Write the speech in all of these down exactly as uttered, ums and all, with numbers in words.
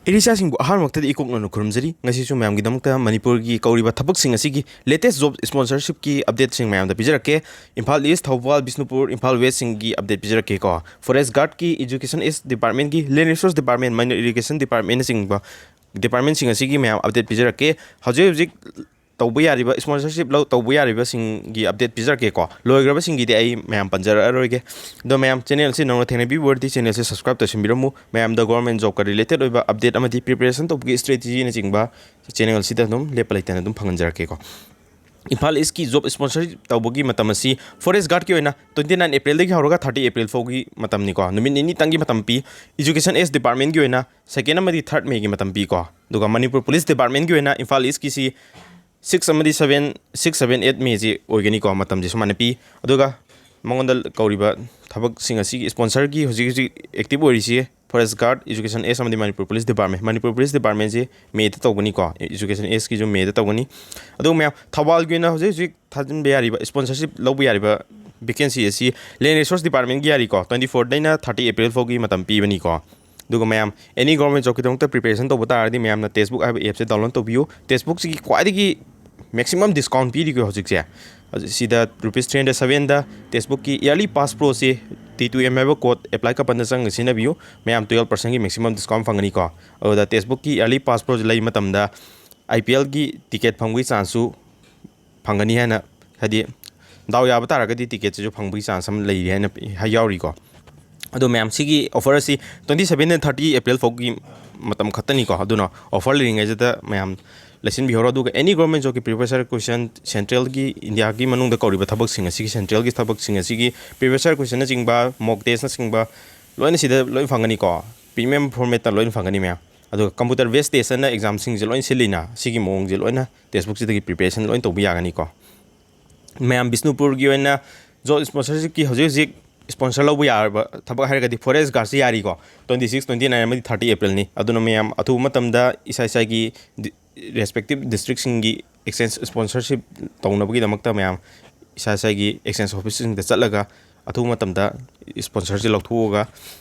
ꯏꯔꯤꯁꯥꯁꯤꯡꯕꯨ ꯑꯍꯥꯟꯕꯃꯛꯇꯗ ꯏꯀꯣꯛꯅꯅ ꯈꯨꯔꯨꯝꯖꯔꯤ꯫ ꯉꯁꯤꯁꯨ ꯃꯌꯥꯝꯒꯤꯗꯃꯛꯇ ꯃꯅꯤꯄꯨꯔꯒꯤ ꯀꯧꯔꯤꯕ ꯊꯕꯛꯁꯤꯡ ꯑꯁꯤꯒꯤ latest job sponsorshipꯀꯤ updateꯁꯤꯡ ꯃꯌꯥꯝꯗ ꯄꯤꯖꯔꯛꯀꯦ꯫ ꯏꯝꯐꯥꯜ ꯏꯁ, Thoubal, Bishnupur, Imphal ꯋꯦꯁꯁꯤꯡꯒꯤ update ꯄꯤꯖꯔꯛꯀꯦꯀꯣ꯫ Forest Guardꯀꯤ, Education East Departmentꯀꯤ, Land Resource Department, Minor Irrigation Departmentꯅꯆꯤꯡꯕ departmentꯁꯤꯡ ꯑꯁꯤꯒꯤ ꯃꯌꯥꯝ update ꯄꯤꯖꯔꯛꯀꯦ꯫ ꯍꯧꯖꯤꯛ ꯍꯧꯖꯤꯛ ꯇꯧꯕ ꯌꯥꯔꯤꯕ, sponsorship ꯂꯧ-, ꯇꯧꯕ ꯌꯥꯔꯤꯕꯁꯤꯡꯒꯤ update ꯄꯤꯖꯔꯛꯀꯦꯀꯣ꯫ ꯂꯣꯏꯈ꯭ꯔꯕꯁꯤꯡꯒꯤꯗꯤ ꯑꯩ ꯃꯌꯥꯝ ꯄꯟꯖꯔꯛꯑꯔꯣꯏꯒꯦ꯫ ꯑꯗꯣ ꯃꯌꯥꯝ, channel ꯑꯁꯤ ꯅꯧꯅ ꯊꯦꯡꯅꯕꯤꯕ ꯑꯣꯏꯔꯗꯤ channelꯁꯦ subscribe ꯇꯧꯁꯤꯟꯕꯤꯔꯝꯃꯨ꯫ ꯃꯌꯥꯝꯗ government jobꯀ related ꯑꯣꯏꯕ update ꯑꯃꯗꯤ preparation ꯇꯧꯕꯒꯤ strategyꯅꯆꯤꯡꯕ channel ꯑꯁꯤꯗ ꯑꯗꯨꯝ ꯂꯦꯞꯄ ꯂꯩꯇꯅ ꯑꯗꯨꯝ ꯐꯪꯍꯟꯖꯔꯛꯀꯦꯀꯣ꯫ ꯏꯝꯐꯥꯜ ꯏꯁꯀꯤ job sponsorship ꯇꯧꯕꯒꯤ ꯃꯇꯝ ꯑꯁꯤ Forest Guardꯀꯤ ꯑꯣꯏꯅ twenty nine Aprilꯗꯒꯤ ꯍꯧꯔꯒ thirty April ꯐꯥꯎꯒꯤ ꯃꯇꯝꯅꯤꯀꯣ꯫ ꯅꯨꯃꯤꯠ ꯅꯤꯅꯤꯇꯪꯒꯤ ꯃꯇꯝ ꯄꯤ꯫ Education East Departmentꯀꯤ ꯑꯣꯏꯅ second ꯑꯃꯗꯤ third Mayꯒꯤ ꯃꯇꯝ ꯄꯤꯀꯣ꯫ ꯑꯗꯨꯒ ꯃꯅꯤꯄꯨꯔ Police Departmentꯀꯤ ꯑꯣꯏꯅ ꯏꯝꯐꯥꯜ ꯏꯁꯀꯤꯁꯤ six ꯑꯃꯗꯤ seven, six, seven, eight Mayꯁꯤ ꯑꯣꯏꯒꯅꯤꯀꯣ꯫ ꯃꯇꯝꯁꯦ ꯁꯨꯃꯥꯏꯅ ꯄꯤ꯫ ꯑꯗꯨꯒ ꯃꯉꯣꯟꯗ ꯀꯧꯔꯤꯕ ꯊꯕꯛꯁꯤꯡ ꯑꯁꯤꯒꯤ sponsorꯒꯤ ꯍꯧꯖꯤꯛ ꯍꯧꯖꯤꯛ active ꯑꯣꯏꯔꯤꯁꯤ Forest Guard, Education East ꯑꯃꯗꯤ Manipur Police Department꯫ Manipur Police Departmentꯁꯤ Mayꯗ ꯇꯧꯒꯅꯤꯀꯣ꯫ Education Eastꯀꯤꯁꯨ Mayꯗ ꯇꯧꯒꯅꯤ꯫ ꯑꯗꯨꯒ ꯃꯌꯥꯝ, ꯊꯧꯕꯥꯜꯒꯤ ꯑꯣꯏꯅ ꯍꯧꯖꯤꯛ ꯍꯧꯖꯤꯛ ꯊꯥꯖꯤꯟꯕ ꯌꯥꯔꯤꯕ, sponsorship ꯂꯧꯕ ꯌꯥꯔꯤꯕ vacancy ꯑꯁꯤ Land Resource Departmentꯒꯤ ꯌꯥꯔꯤꯀꯣ꯫ Twenty fourꯗꯩꯅ thirty April ꯐꯥꯎꯒꯤ ꯃꯇꯝ ꯄꯤꯕꯅꯤꯀꯣ꯫ ꯑꯗꯨꯒ ꯃꯌꯥꯝ, any government jobꯀꯤꯗꯃꯛꯇ preparation ꯇꯧꯕ ꯇꯥꯔꯒꯗꯤ ꯃꯌꯥꯝꯅ Testbook ꯍꯥꯏꯕ appꯁꯦ download ꯇꯧꯕꯤꯌꯨ꯫ Testbookꯁꯤꯒꯤ ꯈ꯭ꯋꯥꯏꯗꯒꯤ maximum discount ꯄꯤꯔꯤꯀꯣ ꯍꯧꯖꯤꯛꯁꯦ꯫ ꯁꯤꯗ rupees three hundred sevenꯗ Testbookꯀꯤ yearly pass proꯁꯤ T two M ꯍꯥꯏꯕ code apply couponꯗ ꯆꯪꯉꯒ ꯁꯤꯖꯤꯟꯅꯕꯤꯌꯨ꯫ ꯃꯌꯥꯝ twelve percentꯒꯤ maximum discount ꯐꯪꯒꯅꯤꯀꯣ꯫ ꯑꯗꯨꯗ Testbookꯀꯤ yearly pass proꯁꯤ ꯂꯩꯕ ꯃꯇꯝꯗ IPLꯒꯤ ticket ꯐꯪꯕꯒꯤ chanceꯁꯨ ꯐꯪꯒꯅꯤ ꯍꯥꯏꯅ, ꯍꯥꯏꯗꯤ ꯗꯥꯎ ꯌꯥꯕ ꯇꯥꯔꯒꯗꯤ ticketꯁꯤꯁꯨ ꯐꯪꯕꯒꯤ chance ꯑꯃ ꯂꯩꯔꯤ ꯍꯥꯏꯅ, ꯌꯥꯎꯔꯤꯀꯣ꯫ ꯑꯗꯣ ꯃꯌꯥꯝ, ꯁꯤꯒꯤ offer ꯑꯁꯤ twenty seven and thirty April ꯐꯥꯎꯒꯤ ꯃꯇꯝ ꯈꯛꯇꯅꯤꯀꯣ꯫ ꯑꯗꯨꯅ offer ꯂꯩꯔꯤꯉꯩꯁꯤꯗ ꯃꯌꯥꯝ ꯂꯩꯁꯤꯟꯕꯤꯍꯧꯔꯣ꯫ ꯑꯗꯨꯒ any government jobꯀꯤ previous year question, centralꯒꯤ, Indiaꯒꯤ ꯃꯅꯨꯡꯗ ꯀꯧꯔꯤꯕ ꯊꯕꯛꯁꯤꯡ ꯑꯁꯤꯒꯤ, centralꯒꯤ ꯊꯕꯛꯁꯤꯡ ꯑꯁꯤꯒꯤ previous year questionꯅꯆꯤꯡꯕ, mock testꯅꯆꯤꯡꯕ ꯂꯣꯏꯅ ꯁꯤꯗ ꯂꯣꯏ ꯐꯪꯒꯅꯤꯀꯣ꯫ Premium formatꯇ ꯂꯣꯏꯅ ꯐꯪꯒꯅꯤ ꯃꯌꯥꯝ꯫ ꯑꯗꯨꯒ computer based test ꯑꯅ examꯁꯤꯡꯁꯦ ꯂꯣꯏꯅ ꯁꯤꯜꯂꯤꯅ, ꯁꯤꯒꯤ ꯃꯑꯣꯡꯁꯦ ꯂꯣꯏꯅ Testbookꯁꯤꯗꯒꯤ preparation ꯂꯣꯏꯅ ꯇꯧꯕ ꯌꯥꯒꯅꯤꯀꯣ꯫ ꯃꯌꯥꯝ, ꯕꯤꯁꯅꯨꯄꯨꯔꯒꯤ ꯑꯣꯏꯅ job sponsorshipꯀꯤ ꯍꯧꯖꯤꯛ ꯍꯧꯖꯤꯛ sponsor ꯂꯧꯕ ꯌꯥꯔꯕ ꯊꯕꯛ ꯍꯥꯏꯔꯒꯗꯤ Forest Guardꯁꯤ ꯌꯥꯔꯤꯀꯣ꯫ Twenty six, twenty nine ꯑꯃꯗꯤ thirty Aprilꯅꯤ꯫ ꯑꯗꯨꯅ ꯃꯌꯥꯝ, ꯑꯊꯨꯕ ꯃꯇꯝꯗ ꯏꯁꯥ ꯏꯁꯥꯒꯤ di-, respective districtꯁꯤꯡꯒꯤ exchange sponsorship ꯇꯧꯅꯕꯒꯤꯗꯃꯛꯇ ꯃꯌꯥꯝ ꯏꯁꯥ ꯏꯁꯥꯒꯤ exchange officeꯁꯤꯡꯗ ꯆꯠꯂꯒ ꯑꯊꯨꯕ ꯃꯇꯝꯗ sponsorꯁꯤ ꯂꯧꯊꯣꯛꯑꯒ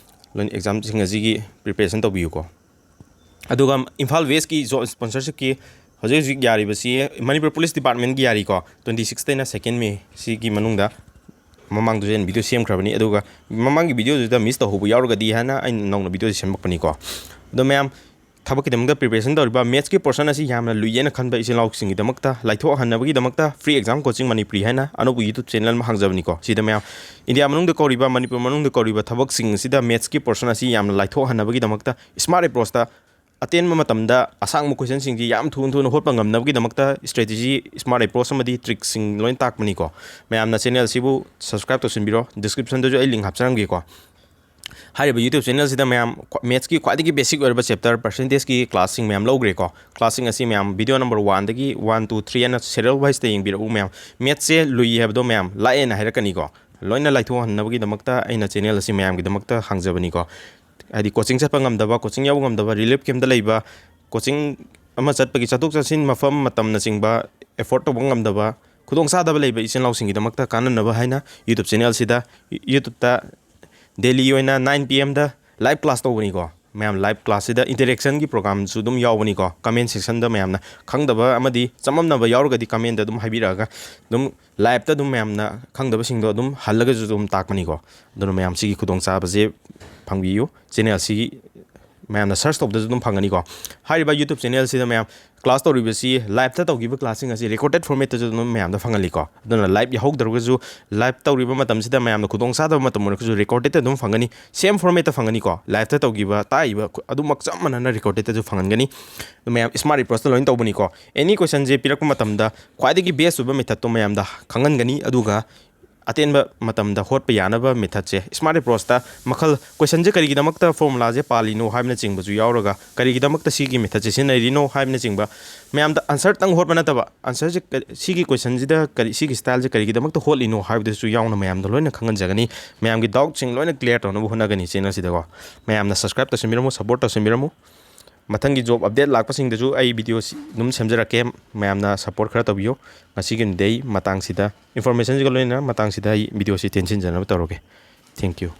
ꯂꯣꯏꯅ examꯁꯤꯡ ꯑꯁꯤꯒꯤ preparation ꯇꯧꯕꯤꯌꯨꯀꯣ꯫ ꯑꯗꯨꯒ ꯏꯝꯐꯥꯜ ꯋꯦꯁꯀꯤ ꯖꯣꯕ ꯁ꯭ꯄꯣꯟꯁꯔꯁꯤꯞꯀꯤ ꯍꯧꯖꯤꯛ ꯍꯧꯖꯤꯛ ꯌꯥꯔꯤꯕꯁꯤ ꯃꯅꯤꯄꯨꯔ ꯄꯨꯂꯤꯁ ꯗꯤꯄꯥꯔꯠꯃꯦꯟꯒꯤ ꯌꯥꯔꯤꯀꯣ, ꯇ꯭ꯋꯦꯟꯇꯤ ꯁꯤꯛꯁꯇꯩꯅ ꯁꯦꯀꯦꯟ ꯃꯦ ꯁꯤꯒꯤ ꯃꯅꯨꯡꯗ꯫ ꯃꯃꯥꯡꯗꯁꯨ ꯑꯩꯅ ꯚꯤꯗꯤꯑꯣ ꯁꯦꯝꯈ꯭ꯔꯕꯅꯤ, ꯑꯗꯨꯒ ꯃꯃꯥꯡꯒꯤ ꯚꯤꯗꯤꯑꯣꯗꯨꯗ ꯃꯤꯁ ꯇꯧꯍꯧꯕ ꯌꯥꯎꯔꯒꯗꯤ ꯍꯥꯏꯅ ꯑꯩꯅ ꯅꯧꯅ ꯚꯤꯗꯤꯑꯣꯁꯦ ꯁꯦꯝꯃꯛꯄꯅꯤꯀꯣ꯫ ꯑꯗꯣ ꯃꯌꯥꯝ, ꯊꯕꯛꯀꯤꯗꯃꯛꯇ ꯄ꯭ꯔꯤꯄꯦꯔꯦꯁꯟ ꯇꯧꯔꯤꯕ, ꯃꯦꯠꯁꯀꯤ ꯄꯣꯔꯁꯟ ꯑꯁꯤ ꯌꯥꯝꯅ ꯂꯨꯏꯌꯦꯅ ꯈꯟꯕ ꯏꯆꯤꯜ ꯏꯅꯥꯎꯁꯤꯡꯒꯤꯗꯃꯛꯇ, ꯂꯥꯏꯊꯣꯛꯍꯟꯅꯕꯒꯤꯗꯃꯛꯇ Free Exam Coaching Manipuri ꯍꯥꯏꯅ ꯑꯅꯧꯕ YouTube ꯆꯦꯅꯦꯜ ꯑꯃ ꯍꯥꯡꯖꯕꯅꯤꯀꯣ꯫ ꯁꯤꯗ ꯃꯌꯥꯝ, ꯏꯟꯗꯤꯌꯥ ꯃꯅꯨꯡꯗ ꯀꯧꯔꯤꯕ, ꯃꯅꯤꯄꯨꯔ ꯃꯅꯨꯡꯗ ꯀꯧꯔꯤꯕ ꯊꯕꯛꯁꯤꯡ ꯑꯁꯤꯗ ꯃꯦꯠꯁꯀꯤ ꯄꯣꯔꯁꯟ ꯑꯁꯤ ꯌꯥꯝꯅ ꯂꯥꯏꯊꯣꯛꯍꯟꯅꯕꯒꯤꯗꯃꯛꯇ ꯁ꯭ꯃꯥꯔꯠ ꯑꯦꯄ꯭ꯔꯣꯆꯇ ꯑꯇꯦꯟꯕ ꯃꯇꯝꯗ ꯑꯁꯥꯡꯕ ꯀꯣꯏꯁꯟꯁꯤꯡꯁꯤ ꯌꯥꯝ ꯊꯨꯅ ꯊꯨꯅ ꯍꯣꯠꯄ ꯉꯝꯅꯕꯒꯤꯗꯃꯛꯇ ꯁ꯭ꯇ꯭ꯔꯦꯇꯦꯖꯤ, ꯁ꯭ꯃꯥꯔꯠ ꯑꯦꯄ꯭ꯔꯣꯆ ꯑꯃꯗꯤ ꯇ꯭ꯔꯤꯛꯁꯤꯡ ꯂꯣꯏꯅ ꯇꯥꯛꯄꯅꯤꯀꯣ꯫ ꯃꯌꯥꯝꯅ ꯆꯦꯅꯦꯜꯁꯤꯕꯨ ꯁꯕꯁꯀ꯭ꯔꯥꯏꯕ ꯇꯧꯁꯤꯟꯕꯤꯔꯣ, ꯗꯤꯁꯀ꯭ꯔꯤꯞꯁꯟꯗꯁꯨ ꯑꯩ ꯂꯤꯡ ꯍꯥꯞꯆꯔꯝꯒꯦꯀꯣ꯫ ꯍꯥꯏꯔꯤꯕ YouTube ꯆꯦꯅꯦꯜꯁꯤꯗ ꯃꯌꯥꯝ ꯃꯦꯠꯁꯀꯤ ꯈ꯭ꯋꯥꯏꯗꯒꯤ ꯕꯦꯁꯤꯛ ꯑꯣꯏꯔꯕ ꯆꯦꯞꯇꯔ ꯄꯔꯁꯦꯟꯇꯦꯖꯀꯤ ꯀ꯭ꯂꯥꯁꯁꯤꯡ ꯃꯌꯥꯝ ꯂꯧꯈ꯭ꯔꯦꯀꯣ꯫ ꯀ꯭ꯂꯥꯁꯁꯤꯡ ꯑꯁꯤ ꯃꯌꯥꯝ ꯚꯤꯗꯤꯑꯣ ꯅꯝꯕꯔ ꯋꯥꯟꯗꯒꯤ ꯋꯥꯟ, ꯇꯨ, ꯊ꯭ꯔꯤ ꯍꯥꯏꯅ ꯁꯦꯔꯤꯌꯦꯜ ꯋꯥꯏꯁꯇ ꯌꯦꯡꯕꯤꯔꯛꯎ ꯃꯌꯥꯝ꯫ ꯃꯦꯠꯁꯁꯦ ꯂꯨꯏ ꯍꯥꯏꯕꯗꯣ ꯃꯌꯥꯝ ꯂꯥꯏꯑꯦꯅ ꯍꯥꯏꯔꯛꯀꯅꯤꯀꯣ꯫ ꯂꯣꯏꯅ ꯂꯥꯏꯊꯣꯛꯍꯟꯅꯕꯒꯤꯗꯃꯛꯇ ꯑꯩꯅ ꯆꯦꯅꯦꯜ ꯑꯁꯤ ꯃꯌꯥꯝꯒꯤꯗꯃꯛꯇ ꯍꯥꯡꯖꯕꯅꯤꯀꯣ꯫ ꯍꯥꯏꯗꯤ ꯀꯣꯆꯤꯡ ꯆꯠꯄ ꯉꯝꯗꯕ, ꯀꯣꯆꯤꯡ ꯌꯥꯎꯕ ꯉꯝꯗꯕ, ꯔꯤꯂꯤꯐ ꯀꯦꯝꯞꯇ ꯂꯩꯕ, ꯀꯣꯆꯤꯡ ꯑꯃ ꯆꯠꯄꯒꯤ ꯆꯠꯊꯣꯛ ꯆꯠꯁꯤꯟ ꯃꯐꯝ ꯃꯇꯝꯅꯆꯤꯡꯕ ꯑꯦꯐꯣꯔꯗ ꯇꯧꯕ ꯉꯝꯗꯕ ꯈꯨꯗꯣꯡꯆꯥꯗꯕ ꯂꯩꯕ ꯏꯆꯤꯜ ꯏꯅꯥꯎꯁꯤꯡꯒꯤꯗꯃꯛꯇ ꯀꯥꯟꯅꯅꯕ ꯍꯥꯏꯅ YouTube ꯆꯦꯅꯦꯜꯁꯤꯗ, YouTubeꯇ ꯗꯦꯂꯤ ꯑꯣꯏꯅ ꯅꯥꯏꯟ ꯄꯤ ꯑꯦꯝꯗ ꯂꯥꯏꯚ ꯀ꯭ꯂꯥꯁ ꯇꯧꯕꯅꯤꯀꯣ꯫ ꯃꯌꯥꯝ ꯂꯥꯏꯚ ꯀ꯭ꯂꯥꯁꯁꯤꯗ ꯏꯟꯇꯔꯦꯛꯁꯟꯒꯤ ꯄ꯭ꯔꯣꯒ꯭ꯔꯥꯝꯁꯨ ꯑꯗꯨꯝ ꯌꯥꯎꯕꯅꯤꯀꯣ꯫ ꯀꯃꯦꯟ ꯁꯦꯛꯁꯟꯗ ꯃꯌꯥꯝꯅ ꯈꯪꯗꯕ ꯑꯃꯗꯤ ꯆꯃꯝꯅꯕ ꯌꯥꯎꯔꯒꯗꯤ ꯀꯃꯦꯟꯗ ꯑꯗꯨꯝ ꯍꯥꯏꯕꯤꯔꯛꯑꯒ ꯑꯗꯨꯝ ꯂꯥꯏꯚꯇ ꯑꯗꯨꯝ ꯃꯌꯥꯝꯅ ꯈꯪꯗꯕꯁꯤꯡꯗꯣ ꯑꯗꯨꯝ ꯍꯜꯂꯒꯁꯨ ꯑꯗꯨꯝ ꯇꯥꯛꯄꯅꯤꯀꯣ꯫ ꯑꯗꯨꯅ ꯃꯌꯥꯝ ꯁꯤꯒꯤ ꯈꯨꯗꯣꯡꯆꯥꯕꯁꯦ ꯐꯪꯕꯤꯌꯨ꯫ ꯆꯦꯅꯦꯜꯁꯤ ꯃꯌꯥꯝꯅ ꯁꯔꯆ ꯇꯧꯕꯗꯁꯨ ꯑꯗꯨꯝ ꯐꯪꯒꯅꯤꯀꯣ꯫ ꯍꯥꯏꯔꯤꯕ YouTube ꯆꯦꯅꯦꯜꯁꯤꯗ ꯃꯌꯥꯝ ꯀ꯭ꯂꯥꯁ ꯇꯧꯔꯤꯕꯁꯤ, ꯂꯥꯏꯚꯇ ꯇꯧꯈꯤꯕ ꯀ꯭ꯂꯥꯁꯁꯤꯡ ꯑꯁꯤ ꯔꯦꯀꯣꯔꯗꯦꯠ ꯐꯣꯔꯃꯦꯠꯇꯁꯨ ꯑꯗꯨꯝ ꯃꯌꯥꯝꯗ ꯐꯪꯍꯜꯂꯤꯀꯣ꯫ ꯑꯗꯨꯅ ꯂꯥꯏꯚ ꯌꯥꯎꯍꯧꯗ꯭ꯔꯒꯁꯨ, ꯂꯥꯏꯚ ꯇꯧꯔꯤꯕ ꯃꯇꯝꯁꯤꯗ ꯃꯌꯥꯝꯅ ꯈꯨꯗꯣꯡꯆꯥꯗꯕ ꯃꯇꯝ ꯑꯣꯏꯔꯒꯁꯨ ꯔꯦꯀꯣꯔꯗꯦꯠꯇ ꯑꯗꯨꯝ ꯐꯪꯒꯅꯤ꯫ ꯁꯦꯝ ꯐꯣꯔꯃꯦꯠꯇ ꯐꯪꯒꯅꯤꯀꯣ꯫ ꯂꯥꯏꯚꯇ ꯇꯧꯈꯤꯕ, ꯇꯥꯛꯏꯕ ꯈꯨ-, ꯑꯗꯨꯃꯛ ꯆꯞ ꯃꯥꯟꯅꯅ ꯔꯦꯀꯣꯔꯗꯦꯠꯇꯁꯨ ꯐꯪꯍꯟꯒꯅꯤ꯫ ꯑꯗꯨ ꯃꯌꯥꯝ ꯁ꯭ꯃꯥꯔꯠ ꯑꯦꯄ꯭ꯔꯣꯆꯇ ꯂꯣꯏꯅ ꯇꯧꯕꯅꯤꯀꯣ꯫ ꯑꯦꯅꯤ ꯀꯣꯏꯁꯟꯁꯦ ꯄꯤꯔꯛꯄ ꯃꯇꯝꯗ ꯈ꯭ꯋꯥꯏꯗꯒꯤ ꯕꯦꯁ ꯑꯣꯏꯕ ꯃꯦꯊꯠꯇꯣ ꯃꯌꯥꯝꯗ ꯈꯪꯍꯟꯒꯅꯤ꯫ ꯑꯗꯨꯒ ꯑꯇꯦꯟꯕ ꯃꯇꯝꯗ ꯍꯣꯠꯄ ꯌꯥꯅꯕ ꯃꯦꯊꯠꯁꯦ, ꯁ꯭ꯃꯥꯔꯠ ꯑꯦꯄ꯭ꯔꯣꯆꯇ ꯃꯈꯜ, ꯀꯣꯏꯁꯟꯁꯦ ꯀꯔꯤꯒꯤꯗꯃꯛꯇ ꯐꯣꯔꯃꯨꯂꯥꯁꯦ ꯄꯥꯜꯂꯤꯅꯣ ꯍꯥꯏꯕꯅꯆꯤꯡꯕꯁꯨ ꯌꯥꯎꯔꯒ, ꯀꯔꯤꯒꯤꯗꯃꯛꯇ ꯁꯤꯒꯤ ꯃꯦꯊꯠꯁꯦ ꯁꯤꯖꯤꯟꯅꯔꯤꯅꯣ ꯍꯥꯏꯕꯅꯆꯤꯡꯕ, ꯃꯌꯥꯝꯗ ꯑꯟꯁꯔꯇꯪ ꯍꯣꯠꯄ ꯅꯠꯇꯕ, ꯑꯟꯁꯔꯁꯦ ꯀ-, ꯁꯤꯒꯤ ꯀꯣꯏꯁꯟꯁꯤꯗ ꯀꯔꯤ, ꯁꯤꯒꯤ ꯁ꯭ꯇꯥꯏꯜꯁꯦ ꯀꯔꯤꯒꯤꯗꯃꯛꯇ ꯍꯣꯠꯂꯤꯅꯣ ꯍꯥꯏꯕꯗꯨꯁꯨ ꯌꯥꯎꯅ ꯃꯌꯥꯝꯗ ꯂꯣꯏꯅ ꯈꯪꯍꯟꯖꯒꯅꯤ꯫ ꯃꯌꯥꯝꯒꯤ ꯗꯥꯎꯠꯁꯤꯡ ꯂꯣꯏꯅ ꯀ꯭ꯂꯤꯌꯥꯔ ꯇꯧꯅꯕ ꯍꯣꯠꯅꯒꯅꯤ ꯆꯦꯅꯦꯜꯁꯤꯗꯀꯣ꯫ ꯃꯌꯥꯝꯅ ꯁꯕꯁꯀ꯭ꯔꯥꯏꯕ ꯇꯧꯁꯤꯟꯕꯤꯔꯝꯃꯨ, ꯁꯞꯄꯣꯔꯠ ꯇꯧꯁꯤꯟꯕꯤꯔꯝꯃꯨ꯫ ꯃꯊꯪꯒꯤ ꯖꯣꯕ ꯑꯞꯗꯦꯠ ꯂꯥꯛꯄꯁꯤꯡꯗꯁꯨ ꯑꯩ ꯚꯤꯗꯤꯑꯣꯁꯤ ꯑꯗꯨꯝ ꯁꯦꯝꯖꯔꯛꯀꯦ꯫ ꯃꯌꯥꯝꯅ ꯁꯞꯄꯣꯔꯠ ꯈꯔ ꯇꯧꯕꯤꯌꯨ꯫ ꯉꯁꯤꯒꯤꯗꯤ ꯑꯩ ꯃꯇꯥꯡꯁꯤꯗ, ꯏꯟꯐꯣꯔꯃꯦꯁꯟꯁꯤꯒ ꯂꯣꯏꯅꯅ ꯃꯇꯥꯡꯁꯤꯗ ꯑꯩ ꯚꯤꯗꯤꯑꯣꯁꯤ ꯇꯦꯟꯁꯤꯟꯖꯅꯕ ꯇꯧꯔꯒꯦ꯫ Thank you꯫